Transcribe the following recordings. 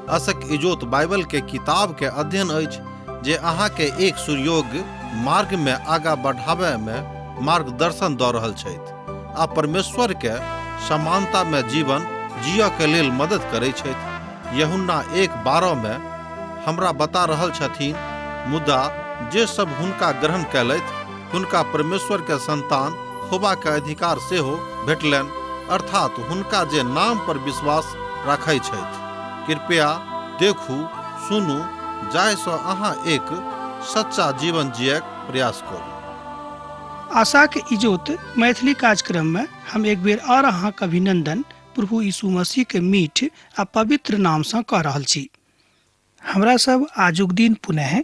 असक इजोत बाइबल के किताब के अध्ययन अछि जे अहाँ के एक सुयोग्य मार्ग में आगा बढ़ावे में मार्गदर्शन दऽ रहल छथि आ परमेश्वर के समानता में जीवन जियऽ के लेल मदद करै छथि। यूहन्ना 1:12 में हमरा बता रहल छथिन, मुदा जे सब हुनका ग्रहण कयलथि हुनका परमेश्वर के संतान होबा के अधिकार सेहो भेटलनि, अर्थात हुनका जे नाम पर विश्वास राखै छथि। कृपया देखू, सुनू, जाहि सँ अहाँ एक सच्चा जीवन जियक प्रयास करू। आशाक इजोत मैथिली कार्यक्रम में हम एक बेर और अहाँक अभिनंदन प्रभु यीशु मसीह के मीठ आ पवित्र नाम सँ कऽ रहल छी। हमरा सब आजुक दिन पुनः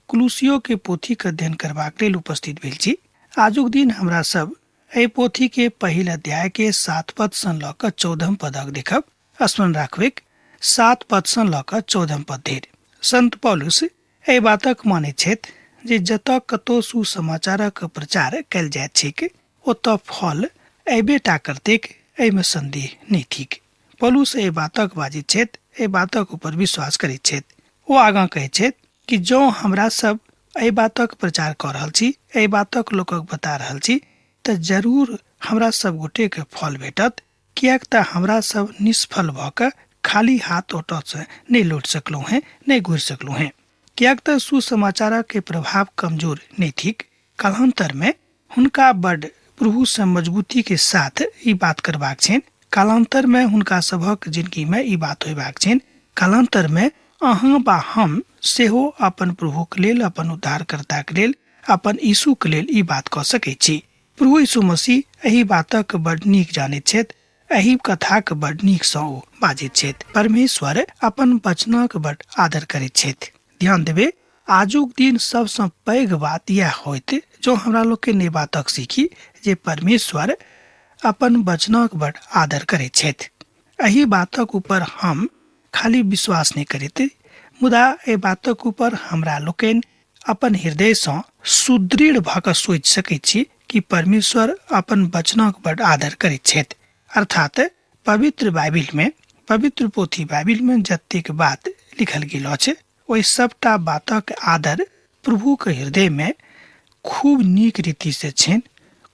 कुलुसियो के पोथी के अध्ययन करबाक लेल उपस्थित भेल छी। आजुक दिन हमरा सब एहि पोथी के पहिल अध्याय के 7 पद सँ लऽ कऽ 14 पदक देखब। स्मरण राखबैक, 7 पद सँ लऽ कऽ 14 पद धरि। संत पौलुस एहि बातक मानैत छथि जे जतऽ कतौ सुसमाचारक प्रचार कयल जाइत छैक ओतऽ फल अयबे टा करतैक, एहिमे संदेह नहि थिक। पौलुस एहि बातक बाजैत छथि, एहि बातक ऊपर विश्वास करैत छथि। ओ आगाँ कहैत छथि कि जँ हमरा सब एहि बातक प्रचार कऽ रहल छी, एहि बातक लोकक बता रहल छी, तऽ जरूर हमरा सब गोटेके फल भेटत, किएक तऽ हमरा सब निष्फल भऽ कऽ खाली हाथ ओतऽसँ नहि लौट सकलहुँ हेँ, नहि घुरि सकलहुँ हेँ। किएक तऽ सुसमाचारक के प्रभाव कमजोर नहि थिक। कालांतर में हुनका बड प्रभु सँ मजबूती के साथ ई बात करबाक छनि। कालांतर में हुनका सभक जिंदगी में ई बात होयबाक छनि। कालांतर में अहाँ बा हम सेहो अपन प्रभुक लेल, अपन उद्धारकर्ताक लेल, अपन यीशुक लेल ई बात कऽ सकैत छी। प्रभु यीशु मसीह एहि बातक बड नीक जानैत छथि, एहि कथाक बड नीक सँ ओ बाजैत छथि। परमेश्वर अपन वचनक बड आदर करैत छथि। ध्यान देबै, आजुक दिन सबसँ पैघ बात इएह होइत जो हमरा लोकके नहि बातक सीखी जे परमेश्वर अपन वचनक बड आदर करैत छथि। एहि बातक ऊपर हम खाली विश्वास नहि करैत, मुदा एहि बातक ऊपर हमरा लोकनि अपन हृदयसँ सुदृढ़ भऽ कऽ सोचि सकैत छी कि परमेश्वर अपन वचनक बड आदर करैत छथि। अर्थात पवित्र बाइबिल में, पवित्र पोथी बाइबिल में जतेक बात लिखल गेल अछि ओहि सबटा बातक आदर प्रभुक हृदय में खूब नीक रीति से छनि,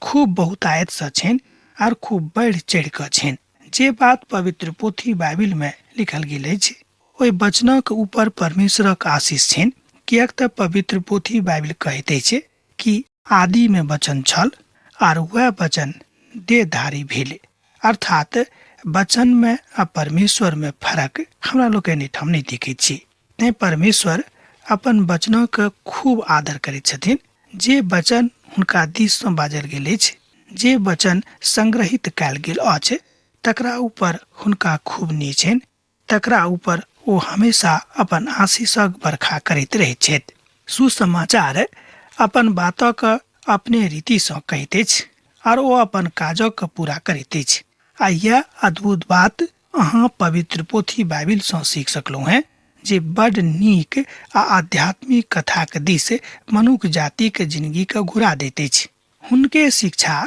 खूब बहुतायत से छनि आर खूब बढ़ि चढ़ि कऽ छनि। जे बात पवित्र पोथी बाइबिल में लिखल गेल अछि ओहि वचनक ऊपर परमेश्वरक आशीष छनि, किएक तऽ पवित्र पोथी बाइबिल कहैत अछि कि आदि में वचन छल आर वएह वचन देहधारी भेल। अर्थात वचन में आ परमेश्वर में फर्क हमरा लोकनि एहिठाम नहि देखैत छी। तैं परमेश्वर अपन वचनक खूब आदर करैत छथिन। जे वचन हुनका दिस सँ बाजल गेल अछि, जे वचन संग्रहित कयल गेल अछि, तकरा ऊपर हुनका खूब नी छनि, तकरा ऊपर ओ हमेशा अपन आशीषक बरखा करैत रहैत छथि। सुसमाचार अपन बातक अपने रीति सँ कहैत अछि आर ओ अपन काजक पूरा करैत अछि। आ यैह अद्भुत बात अहाँ पवित्र पोथी बाइबिल सँ सीख सकलहुँ हेँ, जे बड नीक आ आध्यात्मिक कथाक दिस मनुख जातिक जिनगीक घुरा दैत अछि। हुनके शिक्षा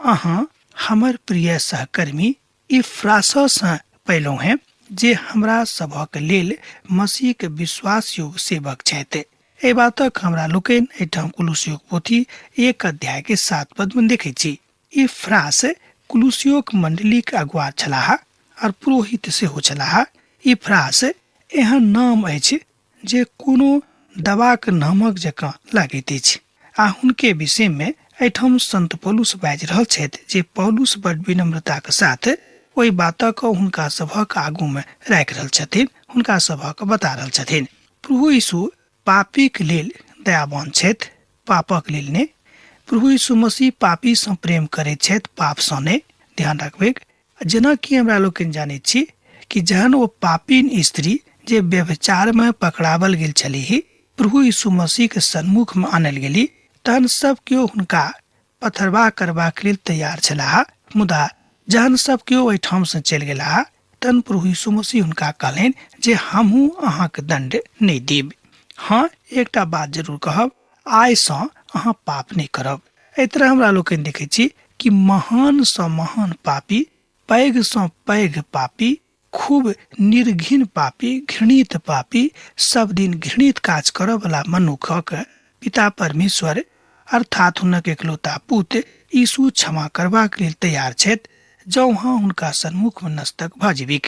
अहाँ हमर प्रिय सहकर्मी इफ्राससँ पयलहुँ हेँ, जे हमरा सभक लेल मसीहक विश्वासयोग्य सेवक छथि। एहि बातक हमरा लोकनि एहिठाम कुलुसियोक पोथी 1 अध्याय के 7 पद में देखैत छी। इफ्रास कुलुसियोक मंडलीक अगुआ छलाह और पुरोहित सेहो छलाह। इफ्रास एहन नाम अछि जे कोनो दवाक नामक जकाँ लागैत अछि आ हुनके विषय में एहिठाम संत पौलुस बाजि रहल छथि जे पौलुस बड विनम्रताक साथ ओहि बातक हुनका सभक आगू में राखि रहल छथिन, हुनका सभक बता रहल छथिन। प्रभु यीशु पापीक लेल दयावान छथि, पापक लेल नहि। प्रभु यीशु मसीह पापी सँ प्रेम करैत छथि, पाप सँ नहि। ध्यान रखबैक, जेना कि हमरा लोकनि जानैत छी कि जहन ओ पापीन स्त्री जे व्यभिचार में पकड़ावल गेल छलीह प्रभु यीशु मसीह के सन्मुख में आनल गेली, तहन सब केओ हुनका पथरवाह करबाक लेल तैयार छलाह। मुदा जहन सब केओ ओहिठाम से चलि गेलाह तहन प्रभु यीशु मसीह हुनका कहलनि जे हमहूँ अहाँके दण्ड नहि देब। हाँ, एकटा बात जरूर कहब, आइ सँ अहाँ पाप नहि करब। एहि तरह हमरा लोकनि देखै छी कि महान सँ महान पापी, पैघ सँ पैघ पापी खूब निर्घिन पापी, घृणित पापी, सब दिन घृणित काज करऽवला मनुखक पिता परमेश्वर अर्थात हुनक एकलौता पुत्र यीशु क्षमा करबाक लेल तैयार छथि, जँ अहाँ हुनका सन्मुखमे नस्तक भऽ जेबीक।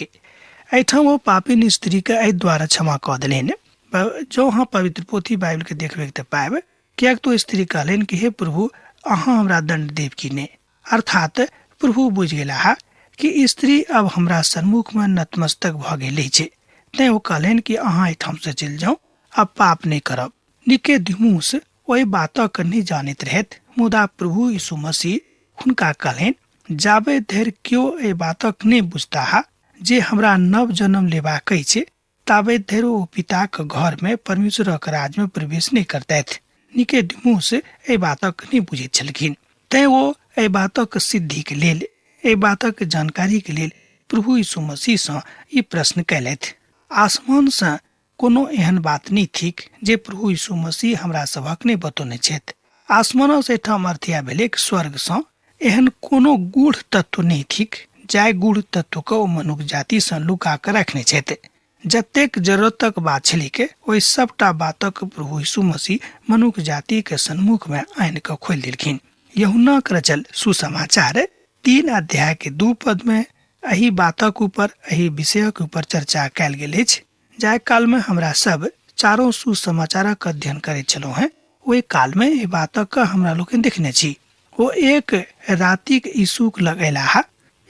एहिठाम ओ पापिन स्त्रीके एहि द्वारा क्षमा कऽ देलनि। जँ अहाँ पवित्र पोथी बाइबलके देखबै तऽ पायब, किएक तऽ ओ स्त्री कहलनि कि हे प्रभु, अहाँ हमरा दण्ड देब कि नहि? अर्थात प्रभु बुझि गेलाह कि स्त्री अब हमरा सन्मुखमे नतमस्तक भऽ गेल अछि, तैँ ओ कहलनि कि अहाँ एहिठामसँ चलि जाउ, आब पाप नहि करब। निकेदिमुस ओहि बातक नहि जानैत रहथि, मुदा प्रभु यीशु मसीह हुनका कहलनि, जाबे धरि केओ एहि बातक नहि बुझताह जे हमरा नव जन्म लेबाक अछि, ताबे धरि ओ पिताक घरमे परमेश्वरक राज्यमे प्रवेश नहि करतथि। निकेदिमुस एहि बातक नहि बुझैत छलखिन, तैँ ओ एहि बातक सिद्धिके लेल, एहि बातक जानकारीके लेल प्रभु यीशु मसीहसँ ई प्रश्न कयलथि। आसमानसँ कोनो एहन बात नहि थिक जे प्रभु यीशु मसीह हमरा सभक नहि बतौने छथि। आसमानसँ एहिठाम अर्थ इएह भेलै स्वर्गसँ एहन कोनो गूढ़ तत्व नहि थिक जाहि गूढ़ तत्वके ओ मनुख जातिसँ लुका कऽ रखने छथि। जतेक जरूरतक बात छलैक ओहि सबटा बातक प्रभु यीशु मसीह मनुख जातिके सन्मुखमे आनि कऽ खोलि देलखिन। यूहन्नाक रचल सुसमाचार 3 अध्याय के 2 पद में एहि बातक ऊपर, एहि विषयक ऊपर चर्चा कयल गेल अछि। जाहि काल में हमरा सब चारो सुसमाचारक अध्ययन करैत छलहुँ हेँ, ओहि काल में एहि बातक हमरा लोकनि देखने छी। ओ एक रातिक यीशुक लग अयलाह।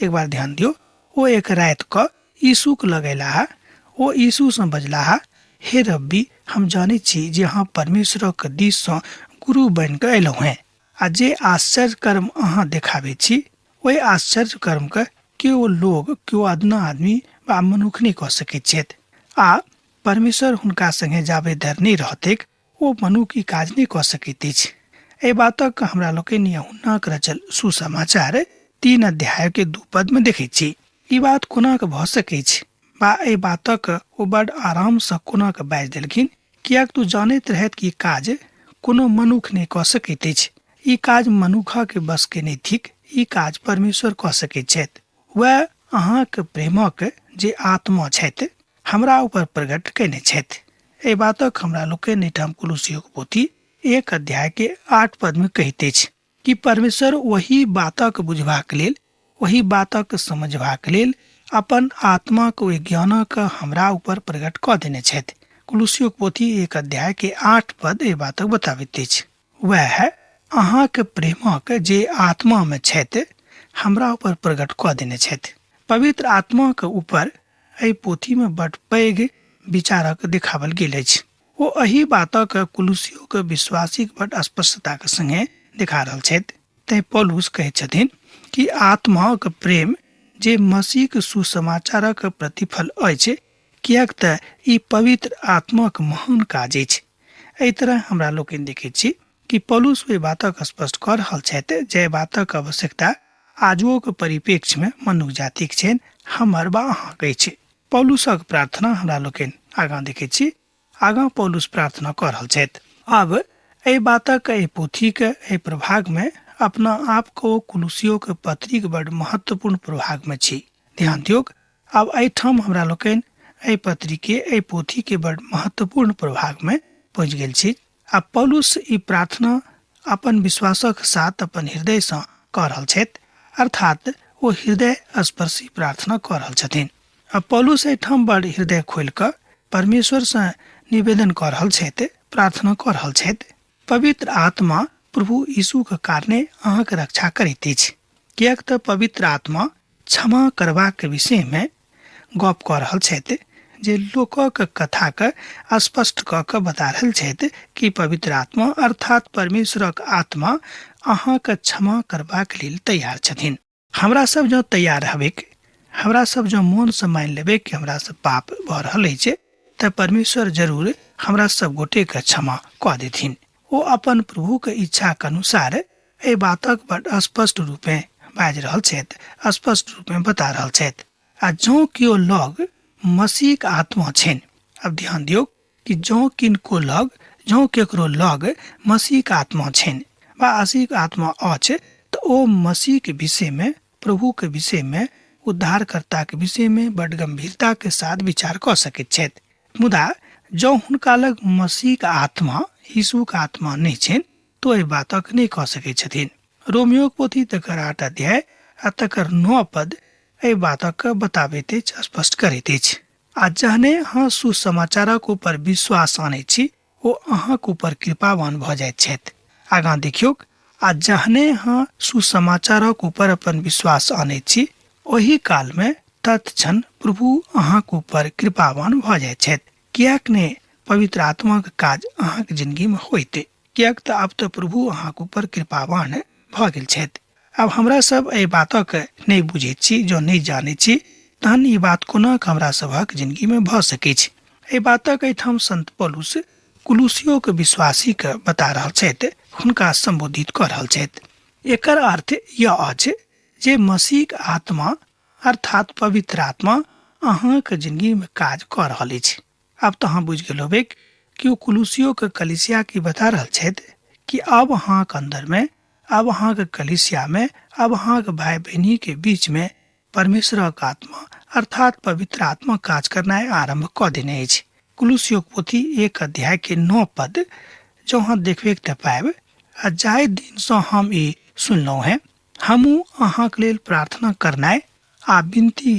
एक बार ध्यान दियौ, ओ एक राति कऽ यीशुक लग अयलाह। ओ यीशुसँ बजलाह, हे रब्बी, हम जानैत छी जे अहाँ परमेश्वरक दिससँ गुरु बनि कऽ अयलहुँ हेँ, आ जे आश्चर्य कर्म अहाँ देखाबैत छी ओहि आश्चर्य कर्मके केओ लोग, केओ अदना आदमी वा मनुख नहि कऽ सकैत छथि, आ परमेश्वर हुनका संगे जाबे धरि नहि रहतैक ओ मनुख ई काज नहि कऽ सकैत अछि। एहि बातक हमरा लोकनि यूहन्नाक रचल सुसमाचार 3 अध्याय के 2 पद में देखैत छी। ई बात कोना कऽ भऽ सकैछ वा एहि बातक ओ बड आरामसँ कोना कऽ बाजि देलखिन, किएक तू जानैत रहथि कि काज कोनो मनुख नहि कऽ सकैत अछि। ई काज मनुखक बस के नहि थिक, ई काज परमेश्वर कऽ सकैत छथि। वएह अहाँक प्रेमक जे आत्मा छथि हमरा ऊपर प्रकट कयने छथि। एहि बातक हमरा लोकनि एहिठाम कुलुसियोक पोथी 1 अध्याय के 8 पद में कहैत अछि कि परमेश्वर ओहि बातक बुझबाक लेल, ओहि बातक समझबाक लेल अपन आत्माक ओहि ज्ञानक हमरा ऊपर प्रकट कऽ देने छथि। कुलुसियोक पोथी 1 अध्याय के 8 पद एहि बातक बताबैत अछि। वएह अहाँक प्रेमक जे आत्मा में छथि हमरा ऊपर प्रकट कऽ देने छथि। पवित्र आत्माक ऊपर एहि पोथी में बड पैघ विचारक देखावल गेल अछि। ओ एहि बातक कुलुसियोक विश्वासीक बड स्पष्टताक संगे देखा रहल छथि। तैं पौलुस कहैत छथिन कि आत्माक प्रेम जे मसीहक सुसमाचारक प्रतिफल अछि, किएक तऽ ई पवित्र आत्माक महान काज अछि। एहि तरह हमरा लोकनि देखैत छी कि पौलुस ओहि बातक स्पष्ट कऽ रहल छथि जाहि बातक आवश्यकता आजुओक परिप्रेक्ष्यमे मनुख जातिक छनि, हमर वा अहाँक अछि। पौलुसक प्रार्थना हमरा लोकनि आगाँ देखैत छी। आगाँ पौलुस प्रार्थना कऽ रहल छथि। आब एहि बातक एहि पोथीक एहि प्रभागमे अपना आपके ओ कुलुसियोक पत्रीक बड महत्वपूर्ण प्रभागमे छी। ध्यान दियौक, आब एहिठाम हमरा लोकनि एहि पत्रीके एहि पोथीके बड महत्वपूर्ण प्रभागमे पहुँचि गेल छी। आ पौलुस ई प्रार्थना अपन विश्वासक साथ अपन हृदयसँ कऽ रहल छथि, अर्थात ओ हृदय स्पर्शी प्रार्थना कऽ रहल छथिन। आ पौलुस एहिठाम बड़ हृदय खोलि कऽ परमेश्वरसँ निवेदन कऽ रहल छथि, प्रार्थना कऽ रहल छथि। पवित्र आत्मा प्रभु यीशुक कारणे अहाँके रक्षा करैत अछि, किएक तऽ पवित्र आत्मा क्षमा करबाक विषयमे गप कऽ रहल छथि, जे लोकक कथाके स्पष्ट कऽ कऽ बता रहल छथि कि पवित्र आत्मा अर्थात परमेश्वरक आत्मा अहाँके क्षमा करबाक लेल तैयार छथिन। हमरा सब जँ तैयार रहबैक, हमरा सब जँ मोनसँ मानि लेबै कि हमरा सब पाप भऽ रहल अछि, तऽ परमेश्वर जरूर हमरा सब गोटेके क्षमा कऽ देथिन। ओ अपन प्रभुके इच्छाके अनुसार एहि बातक बड स्पष्ट रूपेँ बाजि रहल छथि, स्पष्ट रूपेँ बता रहल छथि। आ जँ केओ लग मसीहक आत्मा छनि, आब ध्यान दियौ कि जँ किनको लग, जँ केकरो लग मसीहक आत्मा छनि वा मसीहक आत्मा अछि, तऽ ओ मसीहके विषयमे, प्रभुके विषयमे उद्धारकर्ताके विषयमे बड गंभीरताके साथ विचार कऽ सकैत छथि, मुदा जँ हुनका लग मसीहक आत्मा, यीशुक आत्मा नहि छनि तऽ एहि बातक नहि कऽ सकैत छथिन। रोमियोक पोथी तकर 8 अध्याय आ तकर 9 पद एहि बातक बताबैत अछि, स्पष्ट करैत अछि। आ जहने अहाँ सुसमाचारक ऊपर विश्वास आनै छी ओ अहाँक ऊपर कृपावान भऽ जाइत छथि। आगाँ देखियौक, आ जहने अहाँ सुसमाचारक ऊपर अपन विश्वास आनै छी ओहि कालमे तत्क्षण प्रभु अहाँक ऊपर कृपावान भऽ जाइत छथि। किएक ने पवित्र आत्माक काज अहाँक जिंदगीमे होइते, किएक तऽ आब तऽ प्रभु अहाँक ऊपर कृपावान भऽ गेल छथि। आब हमरा सब एहि बातक नहि बुझैत छी, जँ नहि जानै छी तहन ई बात कोना हमरा सभक जिंदगीमे भऽ सकैछ। एहि बातक एहिठाम संत पौलुस कुलुसियोके विश्वासीके बता रहल छथि, हुनका संबोधित कऽ रहल छथि। एकर अर्थ यह अछि जे मसीहक आत्मा अर्थात पवित्र आत्मा अहाँके जिंदगीमे काज कऽ रहल अछि। आब तऽ अहाँ बुझि गेल होबै कि ओ कुलुसियोके कलिसिया की बता रहल छथि कि आब अहाँके अन्दरमे, आब अहाँके कलिसियामे, आब अहाँके भाई बहिनीके बीचमे परमेश्वरक आत्मा अर्थात पवित्र आत्मा काज करनाइ आरम्भ कऽ देने अछि। कुलुसियोक पोथी 1 अध्याय के 9 पद जँ अहाँ देखबे तऽ पायब, आ जाहि दिनसँ हम ई सुनलहुँ हेँ हमहूँ अहाँके लेल प्रार्थना करनाइ आ विनती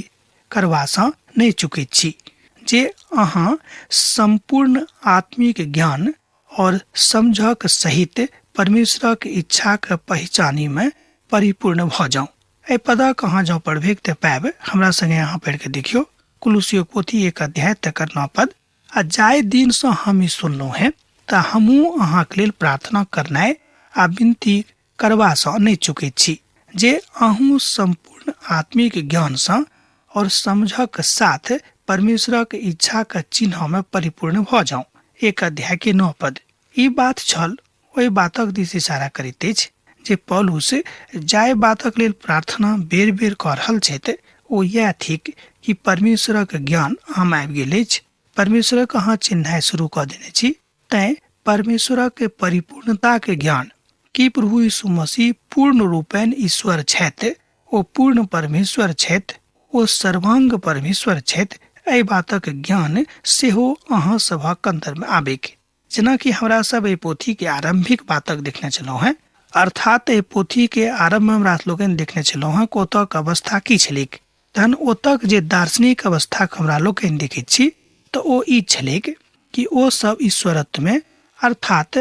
करबासँ नहि चुकैत छी जे अहाँ सम्पूर्ण आत्मिक ज्ञान और समझक सहित परमेश्वरक इच्छाक पहिचानीमे परिपूर्ण भऽ जाउ। एहि पदक अहाँ जँ पढ़बे तऽ पायब, हमरा संगे अहाँ पढ़ि कऽ देखियौ। कुलुसियोक पोथी 1 अध्याय तकर 9 पद, आ जाहि दिनसँ हम ई सुनलहुँ हेँ तऽ हमहूँ अहाँके लेल प्रार्थना करनाइ आ विनती करबासँ नहि चुकैत छी जे अहूँ सम्पूर्ण आत्मिक ज्ञानसँ और समझक साथ परमेश्वरक इच्छाक चिन्हमे परिपूर्ण भऽ जाउ। 1 अध्याय के 9 पद। ई बात छल ओहि बातक दिस इशारा करैत अछि जे पौलुस जाहि बातक लेल प्रार्थना बेर बेर कऽ रहल छथि ओ इएह थिक कि परमेश्वरक ज्ञान हम आबि गेल अछि, परमेश्वरक अहाँ चिन्हाइ शुरू कऽ देने छी, तैं परमेश्वरक परिपूर्णताके ज्ञान कि प्रभु यीशु मसीह पूर्ण रूपेण ईश्वर छथि, ओ पूर्ण परमेश्वर छथि, ओ सर्वांग परमेश्वर छथि, एहि बातक ज्ञान सेहो अहाँ सभक अन्दरमे आबैक। जेनाकि हमरा सब एहि पोथीके आरम्भिक बातक देखने छलहुँ हेँ, अर्थात एहि पोथीके आरम्भमे हमरा लोकनि देखने छलहुँ हेँ ओतऽक अवस्था की छलैक। तहन ओतऽक जे दार्शनिक अवस्थाक हमरा लोकनि देखैत छी तऽ ओ ई छलैक कि ओ सब ईश्वरत्वमे अर्थात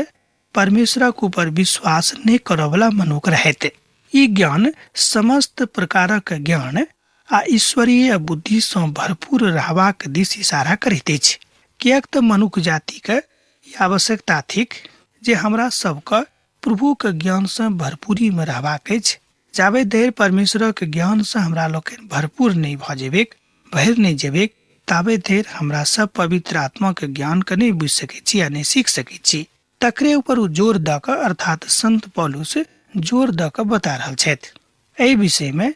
परमेश्वरक ऊपर विश्वास नहि करऽवला मनुख रहैत। ई ज्ञान समस्त प्रकारक ज्ञान आ ईश्वरीय बुद्धिसँ भरपूर रहबाक दिस इशारा करैत अछि, किएक तऽ मनुख जातिके ई आवश्यकता थिक जे हमरा सबके प्रभुके ज्ञानसँ भरपूरीमे रहबाक अछि। जाबे धरि परमेश्वरक ज्ञानसँ हमरा लोकनि भरपूर नहि भऽ जेबैक, भरि नहि जेबैक, ताबे धरि हमरा सब पवित्र आत्माके ज्ञानके नहि बुझि सकै छी आ नहि सीख सकै छी। तकरे ऊपर ओ जोर दऽ कऽ अर्थात संत पौलुस जोर दऽ कऽ बता रहल छथि। एहि विषयमे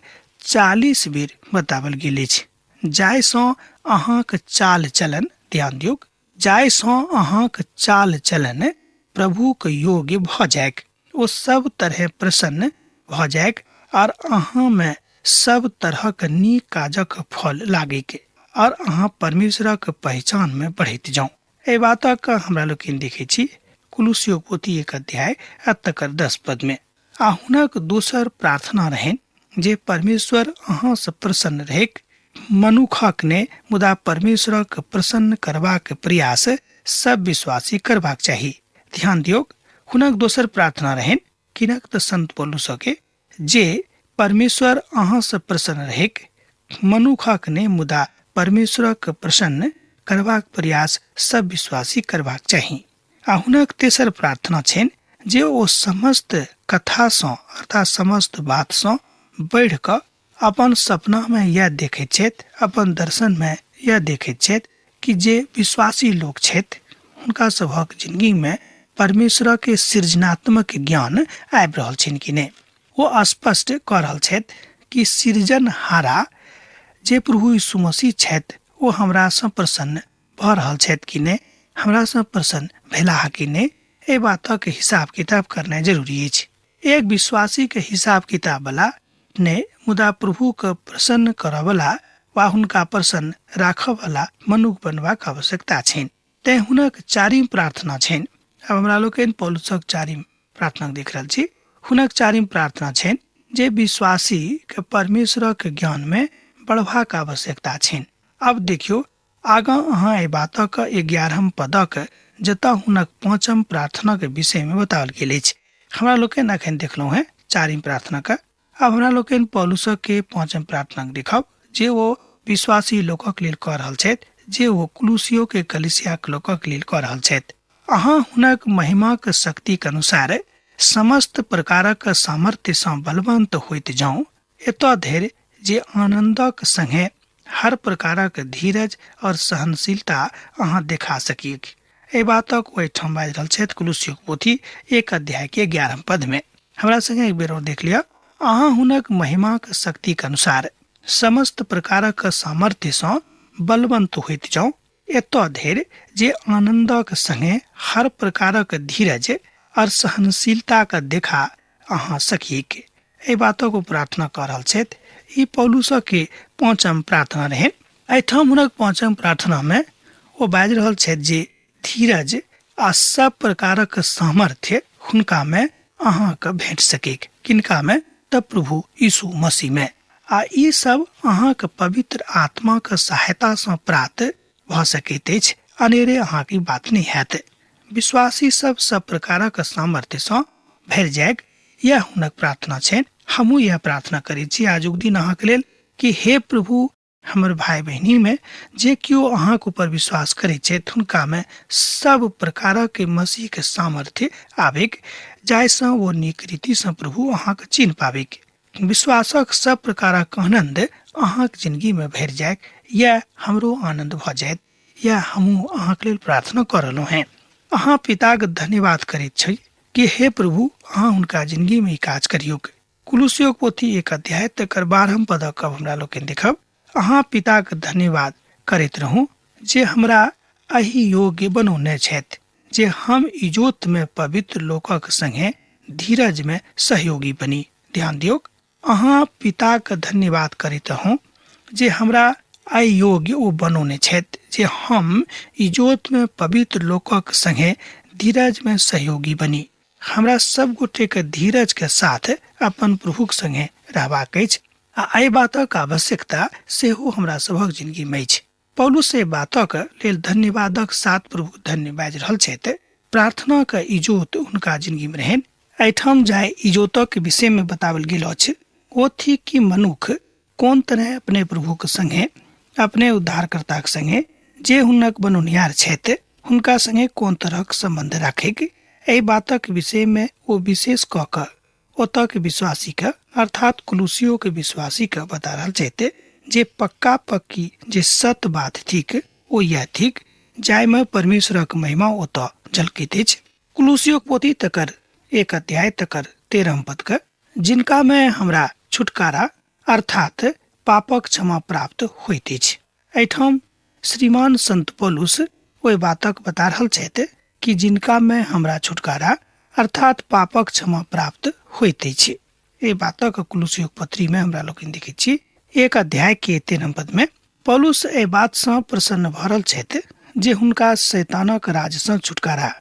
40 बेर बताओल गेल अछि, जाहिसँ अहाँक चाल चलन, ध्यान दियौक, जाहिसँ अहाँक चाल चलन प्रभुक योग्य भऽ जाइक, ओ सब तरहे प्रसन्न भऽ जाइक आर अहाँमे सब तरहक नीक काजक फल लागैक आर अहाँ परमेश्वरक पहिचानमे बढ़ैत जाउ। एहि बातक हमरा लोकनि देखै छी कुलुसियो पोथी 1 अध्याय आ तकर 10 पदमे। आ हुनक दोसर प्रार्थना रहनि जे परमेश्वर अहाँसँ प्रसन्न रहैक, मनुखक ने मुदा परमेश्वरक प्रसन्न करबाक प्रयास सब विश्वासी करबाक चाही। ध्यान दियौक, हुनक दोसर प्रार्थना रहनि किनक तऽ संत पौलुसके जे परमेश्वर अहाँसँ प्रसन्न रहैक, मनुखक ने मुदा परमेश्वरक प्रसन्न करबाक प्रयास सब विश्वासी करबाक चाही। आ हुनक तेसर प्रार्थना छनि जे ओ समस्त कथासँ अर्थात समस्त बातसँ बढ़ि कऽ अपन सपनामे यैह देखैत छथि, अपन दर्शनमे यैह देखैत छथि कि जे विश्वासी लोक छथि हुनका सभक जिंदगीमे परमेश्वरक सृजनात्मक ज्ञान आबि रहल छनि कि नहि। ओ स्पष्ट कऽ रहल छथि कि सृजनहारा जे प्रभु यीशु मसीह छथि ओ हमरासँ प्रसन्न भऽ रहल छथि कि नहि, हमरासँ प्रसन्न भेलाह कि नहि, एहि बातक हिसाब किताब करनाइ जरूरी अछि। एक विश्वासीके हिसाब किताब वाला नहि मुदा प्रभुके प्रसन्न करऽवला वा हुनका प्रसन्न राखऽवला मनुख बनबाक आवश्यकता छनि। तेँ हुनक चारिम प्रार्थना छनि। आब हमरा लोकनि पौलुसक चारिम प्रार्थना देख रहल छी। हुनक चारिम प्रार्थना छनि जे विश्वासी के परमेश्वरक ज्ञान में बढ़बाक आवश्यकता छनि। आब देखियौ आगाँ अहाँ एहि बातक 11 पदक, जतऽ हुनक पाँचम प्रार्थनाक विषयमे बताओल गेल अछि। हमरा लोकनि अखन देखलहुँ हेँ चारिम प्रार्थनाक। आब हमरा लोकनि पौलुसक के पाँचम प्रार्थनाक देखब जे ओ विश्वासी लोकक लेल कऽ रहल छथि, जे ओ कुलुसियो के कलिसियाक लोकक लेल कऽ रहल छथि। अहाँ हुनक महिमाक शक्तिक अनुसार समस्त प्रकारक सामर्थ्यसँ बलवंत होइत जाउ, एतऽ धरि जे आनन्दक संगे हर प्रकारक धीरज और सहनशीलता अहाँ देखा सकिए। एहि बातक ओहिठाम बाजि रहल छथि कुलुसियोक पोथी 1 अध्याय के 11 पद में। हमरा संगे एक बेर और देख लिअ। अहाँ हुनक महिमाक शक्तिक अनुसार समस्त प्रकारक सामर्थ्यसँ बलवंत होइत जाउ, एतऽ धरि जे आनन्दक संगे हर प्रकारक धीरज और सहनशीलताक देखा अहाँ सकिए। एहि बातक ओ प्रार्थना कऽ रहल छथि। ई पौलुसक के पाँचम प्रार्थना रहनि। एहिठाम हुनक पाँचम प्रार्थनामे ओ बाजि रहल छथि जे धीरज आ सब प्रकारक सामर्थ्य हुनकामे अहाँके भेट सकैक। किनकामे? तऽ प्रभु यीशु मसीहमे। आ ई सब अहाँके पवित्र आत्माक सहायतासँ प्राप्त भऽ सकैत अछि, अनेरे अहाँके ई बात नहि हैत। विश्वासी सब सब प्रकारक सामर्थ्यसँ भरि जायक, यह हुनक प्रार्थना छनि। हमहूँ यह प्रार्थना करै छी आजुक दिन अहाँके लेल कि हे प्रभु, हमर भाई बहिनी में जे केओ अहाँके ऊपर विश्वास करै छथि हुनकामे सब प्रकारक मसीहके सामर्थ्य आबैक, जाहिसँ ओ नीक रीतिसँ प्रभु अहाँके चिन्ह पाबैक। विश्वासक सब प्रकारक आनन्द अहाँके जिंदगीमे भरि जायक, यह हमरो आनन्द भऽ जायत। यह हमहूँ अहाँके लेल प्रार्थना कऽ रहलहुँ हेँ। अहाँ पिताके धन्यवाद करैत छी कि हे प्रभु, अहाँ हुनका जिंदगीमे ई काज करियौक। कुलुसियोक पोथी 1 अध्याय तकर 12 पदक अब हमरा लोकनि देखब। अहाँ पिताके धन्यवाद करैत रहू जे हमरा एहि योग्य बनौने छथि जे हम इजोतमे पवित्र लोकक संगे धीरजमे सहयोगी बनी। ध्यान दियौक, अहाँ पिताके धन्यवाद करैत रहू जे हमरा एहि योग्य ओ बनौने छथि जे हम इजोतमे पवित्र लोकक संगे धीरजमे सहयोगी बनी। हमरा सब गोटेके धीरजके साथ अपन प्रभुक संगे रहबाक अछि आ एहि बातक आवश्यकता सेहो हमरा सभक जिंदगीमे अछि। पौलुस एहि बातक लेल धन्यवादक साथ प्रभु धन्य बाजि रहल छथि। प्रार्थनाक इजोत हुनका जिंदगीमे रहनि। एहिठाम जाहि इजोतक विषयमे बताओल गेल अछि ओ थिक कि मनुख कोन तरह अपने प्रभुक संगे, अपने उद्धारकर्ताक संगे जे हुनक बनौनिहार छथि हुनका संगे कोन तरहक सम्बन्ध राखैक, एहि बातक विषयमे ओ विशेष कऽ कऽ ओतऽ के विश्वासीके अर्थात कुलुसियो के विश्वासीके बता रहल छथि जे पक्का पक्की जे सत बात थिक ओ यह थिक जाहिमे परमेश्वरक महिमा ओतऽ झलकैत अछि। कुलुसियोक पोथी तकर 1 अध्याय तकर 13 पदके, जिनकामे हमरा छुटकारा अर्थात पापक क्षमा प्राप्त होइत अछि। एहिठाम श्रीमान संत पौलुस ओहि बातक बता रहल छथि कि जिनकामे हमरा छुटकारा अर्थात पापक क्षमा प्राप्त होइत अछि। एहि बातक कुलुसियोक पत्रीमे हमरा लोकनि देखैत छी 1 अध्याय के 13 पदमे पौलुस एहि बातसँ प्रसन्न भऽ रहल छथि जे हुनका शैतानक राजसँ छुटकारा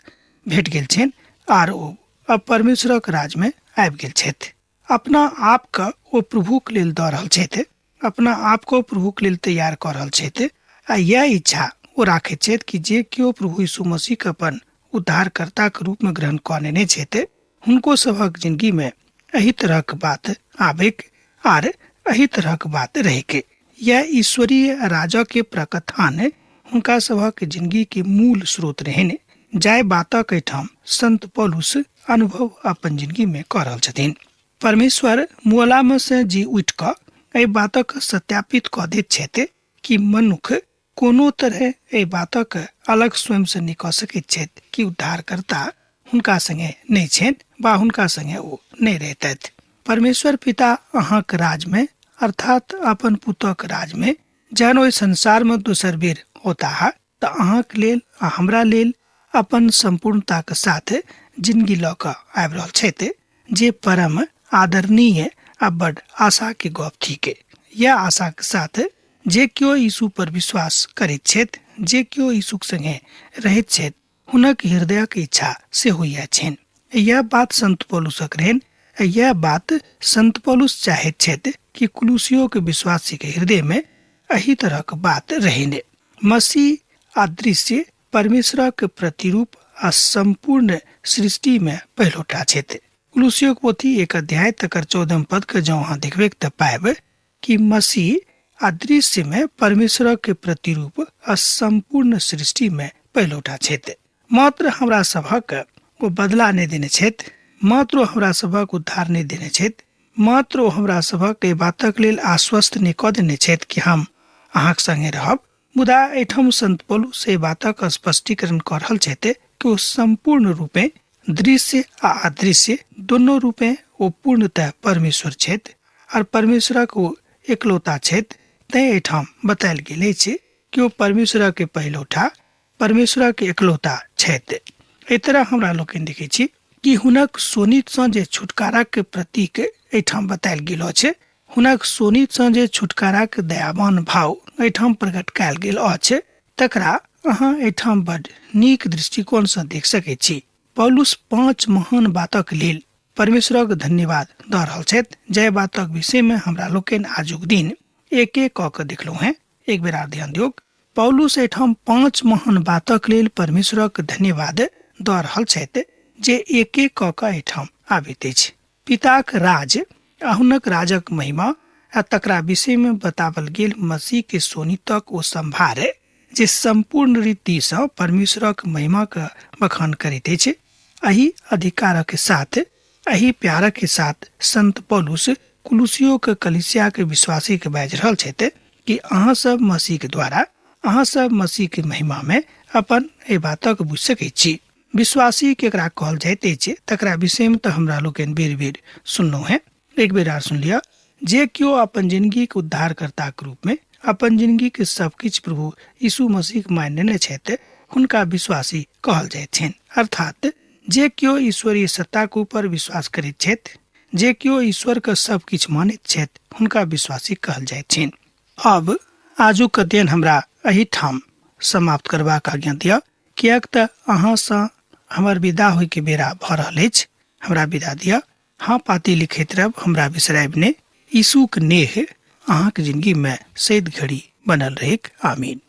भेट गेल छनि आर ओ अब परमेश्वरक राजमे आबि गेल छथि। अपना आपके ओ प्रभुक लेल दऽ रहल छथि, अपना आपके ओ प्रभुक लेल तैयार कऽ रहल छथि आ यह इच्छा ओ राखैत छथि कि जे केओ प्रभु यीशु मसीहके अपन उद्धारकर्ताके रूपमे ग्रहण कऽ लेने छथि हुनको सभक जिंदगीमे एहि तरहक बात आबैक आर एहि तरहक बात रहैक। यह ईश्वरीय राजके प्रकथान हुनका सभक जिंदगी के मूल स्रोत रहनि, जाहि बातक एहिठाम संत पौलुस अनुभव अपन जिंदगी में कऽ रहल छथिन। परमेश्वर मुअलामे से जी उठि कऽ एहि बातक सत्यापित कऽ दैत छथि कि मनुख कोनो तरहे एहि बातक अलग स्वयंसँ नहि कऽ सकैत छथि कि उद्धारकर्ता हुनका संगे नहि छनि वा हुनका संगे ओ नहि रहितथि। परमेश्वर पिता अहाँक राजमे अर्थात अपन पुतक राजमे जहन ओहि संसारमे दोसर बेर औताह तऽ अहाँक लेल आ हमरा लेल अपन सम्पूर्णताक साथ जिंदगी लऽ कऽ आबि रहल छथि जे परम आदरणीय आ बड आशा के गप थिक। यह आशा के साथ जे केओ यीशु पर विश्वास करैत छथि, जे केओ यीशुक संगे रहैत छथि, हुनक हृदयक इच्छा सेहो इएह छनि। यह बात संत पौलुसक रहनि। यह बात संत पौलुस चाहैत छथि कि कुलुसियो के विश्वासी के हृदय में एहि तरहक बात रहनि। मसीह अदृश्य परमेश्वरक प्रतिरूप आ सम्पूर्ण सृष्टि में पहिलोटा छथि। कुलुसियोक पोथी 1 अध्याय तकर 14 पद के जँ अहाँ देखबै तऽ पायब कि मसीह अदृश्य में परमेश्वरक के प्रतिरूप आ सम्पूर्ण सृष्टि में पहिलोटा छथि। मात्र हमरा सभक ओ बदला नहि देने छथि, मात्र हमरा सभक उद्धार नहि देने छथि, मात्र ओ हमरा सभक एहि बातक लेल आश्वस्त नहि कऽ देने छथि कि हम अहाँक संगे रहब, मुदा एहिठाम संत पौलुस एहि बातक स्पष्टीकरण कऽ रहल छथि कि ओ सम्पूर्ण रूपे दृश्य आ अदृश्य दुनू रूपे ओ पूर्णतः परमेश्वर छथि और परमेश्वरक ओ एकलौता छथि। तैं एहिठाम बतायल गेल अछि कि ओ परमेश्वरक के पहिलौठा, परमेश्वरक के एकलौता छथि। एहि तरह हमरा लोकनि देखै छी कि हुनक शोणितसँ जे छुटकाराक प्रतीक एहिठाम बतायल गेल अछि, हुनक शोणितसँ जे छुटकाराक दयावान भाव एहिठाम प्रकट कयल गेल अछि, तकरा अहाँ एहिठाम बड नीक दृष्टिकोणसँ देख सकैत छी। पौलुस 5 महान बातक लेल परमेश्वरक धन्यवाद दऽ रहल छथि, जाहि बातक विषयमे हमरा लोकनि आजुक दिन एक एक कऽ कऽ देखलहुँ हेँ। एक बेर आर ध्यान दियौक, पौलुस एहिठाम 5 महान बातक लेल परमेश्वरक धन्यवाद दऽ रहल छथि, जे एक एक कऽ कऽ एहिठाम आबैत अछि। पिताक राज आ हुनक राजक महिमा आ तकरा विषयमे बतावल गेल मसीह के शोणितक ओ संभार जे सम्पूर्ण रीतिसँ परमेश्वरक महिमाक बखान करैत अछि। एहि अधिकारक साथ, एहि प्यारक साथ संत पौलुस कुलुसियोक कलीसियाक विश्वासी के बाजि रहल छथि कि अहाँ सब मसीह के द्वारा, अहाँ सब मसीह के महिमा में अपन एहि बातक बुझि सकैत छी। विश्वासी केकरा कहल जाइत अछि तकरा विषय में तऽ हमरा लोकनि बेर बेर सुनलहुँ हेँ। एक बेर आर सुन लिअ, जे केओ अपन जिंदगीक उद्धारकर्ताक रूप में अपन जिंदगीक सब किछु प्रभु यीशु मसीह मानि लेने छथि, हुनका विश्वासी कहल जाइत छनि। अर्थात जे केओ ईश्वरीय सत्ताक ऊपर विश्वास करैत छथि, जे केओ ईश्वर के सब किछु मानैत छथि, हुनका विश्वासी कहल जाइत छनि। अब आजुक अध्ययन हमरा एहि ठाम समाप्त करबाक आज्ञा दिअ, किएक तऽ अहाँसँ हमर विदा होइके बेरा भऽ रहल अछि। हमरा विदा दिअ। हाँ, पाती लिखैत रहब, हमरा बिसरायब नहि। यीशुक नेह अहाँक जिंदगी में सैद घड़ी बनल रहेक। आमीन।